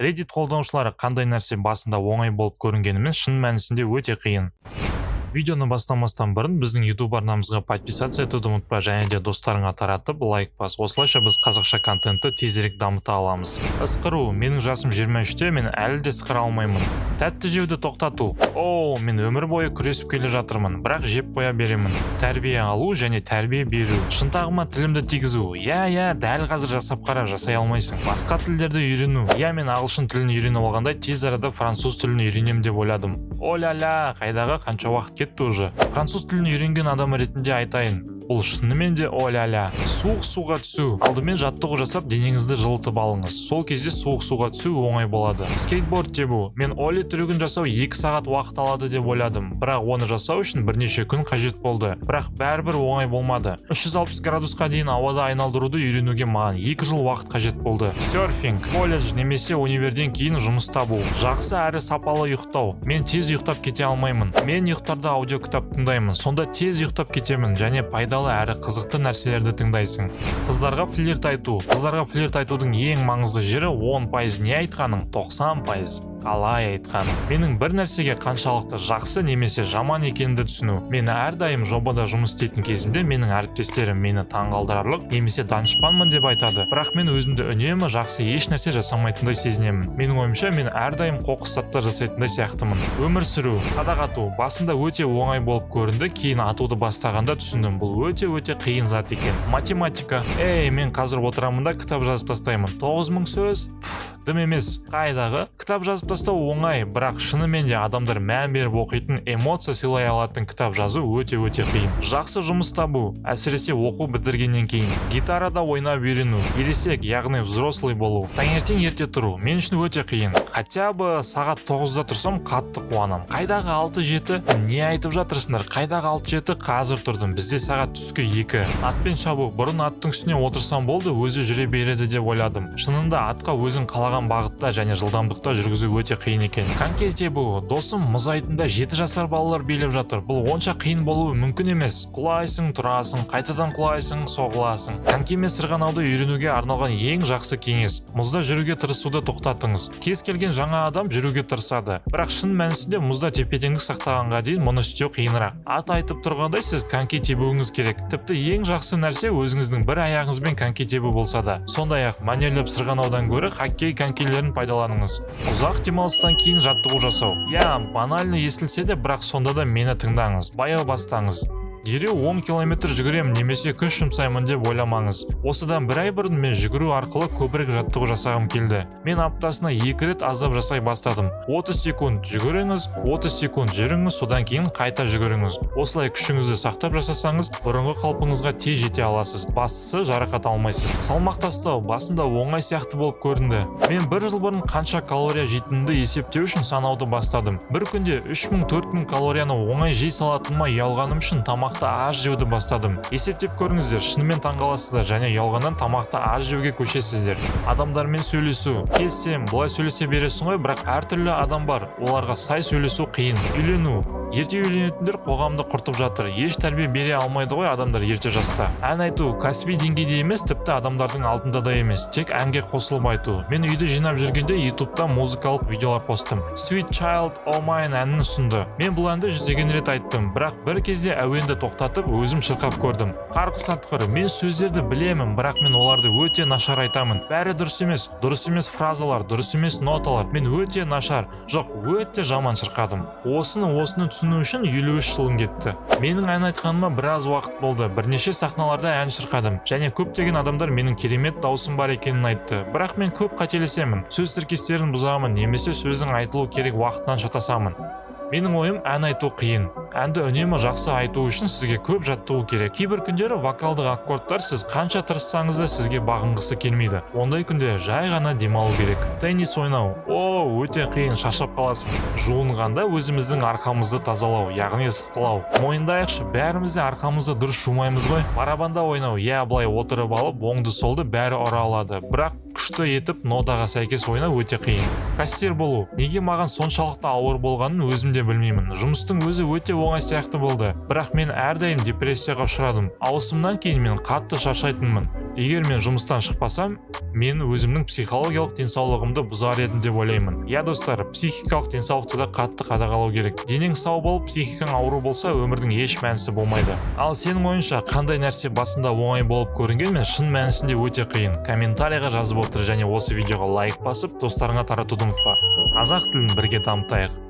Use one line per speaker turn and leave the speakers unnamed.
Reddit қолданушылары: қандай нәрсе басында оңай болып көрінгенімен, шын мәнісінде өте қиын? Видеоны бастамастан бұрын біздің YouTube арнамызға подписаться етуді ұмытпа және де достарыңа таратып, лайк бас. Осылайша біз қазақша контентті тезірек дамыта аламыз. Ысқыру. Менің жасым 23-те, мен әлі де ысқыра алмаймын. Тәтті жеуді тоқтату. О, мен өмір бойы күресіп келе жатырмын, бірақ жеп қоя беремін. Тәрбие алу және тәрбие беру. Шынтағыма тілімді тигізу. Иә, дәл қазір жасап қара, жасай алмайсың. Басқа тілдерді үйрену. Иә, мен ағылшын тілін үйреніп алғандай, тез арада француз тілін үйренемін деп ойладым. О-ля-ля, қайдағы, қанша уақыт кетті уже. Француз тілін үйренген адам ретінде айтайын, бұл шынымен де о-ля-ля. Суық суға түсу. Алдымен жаттығу жасап, денеңізді жылытып алыңыз, сол кезде суық суға түсу оңай болады. Скейтборд тебу. Мен олли трюгін жасау 2 сағат уақыт алады деп ойладым, бірақ оны жасау үшін бірнеше күн қажет болды, бірақ бәрібір оңай болмады. 360 градусқа дейін ауада айналдыруды үйренуге маған 2 жыл уақыт қажет болды. Серфинг. Колледж немесе универден кейін жұмыс табу. Жақсы әрі сапалы ұйықтау. Мен тез ұйықтап кете алмаймын. Мен ұйықтарда аудиокітап тыңдаймын, сонда тез ұйықтап кетемін және пайдалы әрі қызықты нәрселерді тыңдайсың. Қыздарға флирт айту. Қыздарға флирт айтудың ең маңызды жері 10% не айтқаның, 90% қалай айтқаның. Менің бір нәрсеге қаншалықты жақсы немесе жаман екенімді түсіну. Мен әрдайым жобада жұмыс істейтін кезімде менің әріптестерім мені таңғалдырарлық немесе данышпанмын деп айтады, бірақ мен өзімді үнемі жақсы еш нәрсе жасамайтындай сезінемін. Менің ойымша, мен әрдайым қоқыс заттар жасайтындай сияқтымын. Өмір сүру. Садақ ату басында өте оңай болып көрінді, кейін атуды бастағанда түсіндім, бұл өте өте қиын зат екен. Математика. Ей, мен қазір отырамын да, кітап жазып тастаймын. 9000 сөз. Пф, дым емес. Қайдағы, кітап жазып тастау оңай, бірақ шынымен де адамдар мән беріп оқитын, эмоция сыйлай алатын кітап жазу өте өте қиын. Жақсы жұмыс табу, әсіресе оқу бітіргеннен кейін. Гитарада ойнап үйрену. Ересек, яғни взрослый болу. Таңертең ерте тұру мен үшін өте қиын. Хотя бы сағат 9-да тұрсам, қатты қуанамын. Қайдағы 6-7, не айтып жатырсыңдар? Қайдағы 6-7? Қазір тұрдым, бізде сағат түскі 2. Атпен шабу. Бұрын аттың үстіне отырсам болды, өзі жүре береді деп ойладым. Шынында атқа өзің қалаған бағытта және жылдамдықта жүргізу өте қиын екен. Коньки тебу. Досым, мұз айдынында 7 жасар балалар билеп жатыр, бұл онша қиын болуы мүмкін емес. Құлайсың, тұрасың, қайтадан құлайсың, соғыласың. Конькимен сырғанауды үйренуге арналған ең жақсы кеңес: мұзда жүруге тырысуды тоқтатыңыз. Кез келген жаңа адам жүруге тырысады, бірақ шын мәнісінде мұзда тепе-теңдік сақтағанға дейін мұны істеу қиынырақ. Аты айтып тұрғандай, сіз коньки тебуіңіз керек. Тіпті ең жақсы нәрсе өзіңіздің бір аяғыңызбен коньки тебу болса да. Сондай ақ мәнерлеп сырғанаудан гөрі хоккей конькилерін пайдаланыңыз. Ұзақ демалыстан кейін жаттығу жасау. Иә, банально естілсе де, бірақ сонда да мені тыңдаңыз. Баяу бастаңыз. Дереу 10 километр жүгіремін немесе күш жұмсаймын деп ойламаңыз. Осыдан бір ай бұрын мен жүгіру арқылы көбірек жаттығу жасағым келді. Мен аптасына екі рет аздап жасай бастадым. 30 секунд жүгіріңіз, 30 секунд жүріңіз, содан кейін қайта жүгіріңіз. Осылай күшіңізді сақтап жасасаңыз, бұрынғы қалпыңызға тез жете аласыз. Бастысы, жарақат алмайсыз. Салмақ тастау басында оңай сияқты болып көрінді. Мен бір жыл бұрын қанша калория жейтінімді есептеу үшін санауды бастадым. Бір күнде 3000-4000 калорияны оңай жей салатыныма ұялғаным үшін тамақты аз жеуді бастадым. Есептеп көріңіздер, шынымен таңғаласыздар және ұялғаннан тамақты аз жеуге көшесіздер. Адамдармен сөйлесу. Келісемін, былай сөйлесе бересің ғой, бірақ әртүрлі адам бар, оларға сай сөйлесу қиын. Үйлену. Ерте үйленетіндер қоғамды құртып жатыр, еш тәрбие бере алмайды ғой адамдар ерте жаста. Ән айту. Кәсіби деңгейде емес, тіпті адамдардың алдында да емес, тек әнге қосылып айту. Мен үйді жинап жүргенде Ютубта музыкалық видеолар қостым. «Sweet Child O' Mine» әнін ұсынды. Мен бұл әнді жүздеген рет айттым, бірақ бір кезде әуенді тоқтатып, өзім шырқап көрдім. Қарғыс атқыр. Мен сөздерді білемін, бірақ мен оларды өте нашар айтамын. Бәрі дұрыс емес, дұрыс емес фразалар, дұрыс емес ноталар. Мен өте нашар, жоқ, өте жаман шырқадым. Осыны түсіну үшін 53 жылым кетті. Менің ән айтқаныма біраз уақыт болды. Бірнеше сахналарда ән шырқадым және көптеген адамдар менің керемет дауысым бар екенін айтты, бірақ мен көп қателесемін, сөз тіркестерін бұзамын немесе сөздің айтылу керек уақытынан шатасамын. Менің ойым, ән айту қиын. Әнді үнемі жақсы айту үшін сізге көп жаттығу керек. Кейбір күндері вокалдық аккордтар сіз қанша тырыссаңыз да, сізге бағынғысы келмейді. Ондай күнде жай ғана демалу керек. Теннис ойнау. О, өте қиын, шаршап қаласың. Жуынғанда өзіміздің арқамызды тазалау, яғни ысқылау. Мойындайықшы, бәріміз де арқамызды дұрыс жумаймыз ғой. Барабанда ойнау. Иә, былай отырып алып, оңды солды бәрі ұра алады, бірақ күшті етіп нотаға сәйкес ойнау өте қиын. Кассир болу. Неге маған соншалықты ауыр болғанын өзім де білмеймін. Жұмыстың өзі өте оңай сияқты болды, бірақ мен әрдайым депрессияға ұшырадым. Ауысымнан кейін мен қатты шаршайтынмын. Егер мен жұмыстан шықпасам, мен өзімнің психологиялық денсаулығымды бұзар едім деп ойлаймын. Иә, достар, психикалық денсаулықты да қатты қадағалау керек. Денең сау болып, психикаң ауру болса, өмірдің еш мәнісі болмайды. Ал сенің ойыңша, қандай нәрсе басында оңай болып көрінгенмен, шын мәнісінде өте қиын? Комментарийға жазып отыр және осы видеоға лайк басып, достарыңа таратуды ұмытпа. Қазақ тілін бірге дамытайық.